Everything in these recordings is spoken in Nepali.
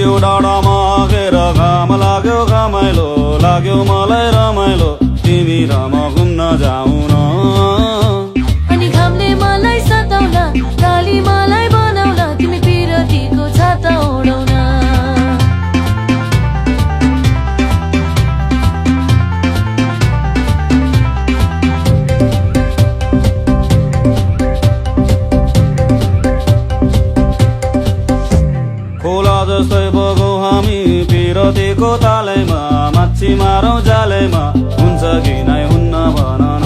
त्यो डाँडामा आगेर घाम लाग्यो घमाइलो लाग्यो मलाई रमाइलो तिमी र म घुम्न जाऊ न अनि घामले मलाई सताउला काली मलाई बनाउला तिमी पिरतीको छाता ओढाउन खोला जस्तै बगौँ हामी पिरतीको तालैमा माछी मारौँ जालैमा हुन्छ कि नै हुन्न भन न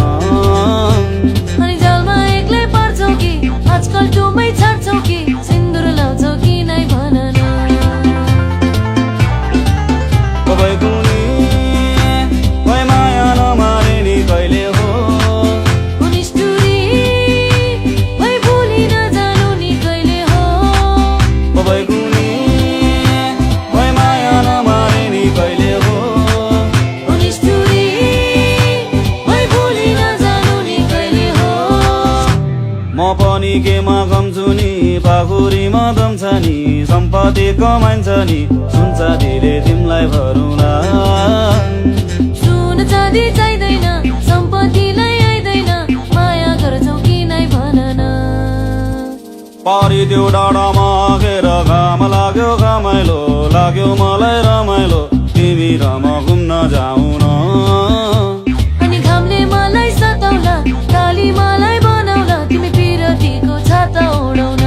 अनि जालमा एक्लै पर्छौ कि आजकल डुबै छाड्छौ कि सिन्दुर लाउँछौ कि नै भन न भई कुनी भई माया नमारे नि कहिले हो निष्ठुरी भई भुली नजानु नि कहिले हो भई कुनी भई माया नमारे नि कहिले हो निष्ठुरी भई भुली नजानु नि कहिले हो म पनि केमा कम्छु नि पाखुरीमा दम्छ नि सम्पत्ति कमाइन्छ नि सुन्छ दिले तिमीलाई भरुला सुन चाँदी चाहिँदैन सम्पत्तिलाई आइदैन माया गर्छौ कि नै भन न पारी त्यो डाँडामा आगेर घाम लाग्यो घमाइलो लाग्यो मलाई रमाइलो तिमी र म घुम्न जाऊ न अनि घामले मलाई सताउला काली मलाई बनाउला तिमी पिरतीको छाता ओढाउन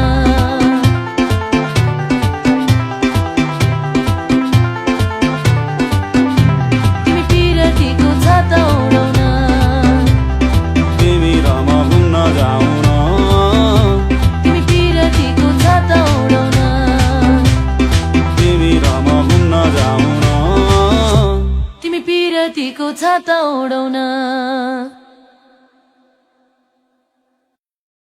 तिमी पिरतीको छाता ओढाउन तिमी र म घुम्न जाऊ न तिमी पिरतीको छाता ओढाउन तिमी र म घुम्न जाऊ न तिमी पिरतीको छाता ओढाउन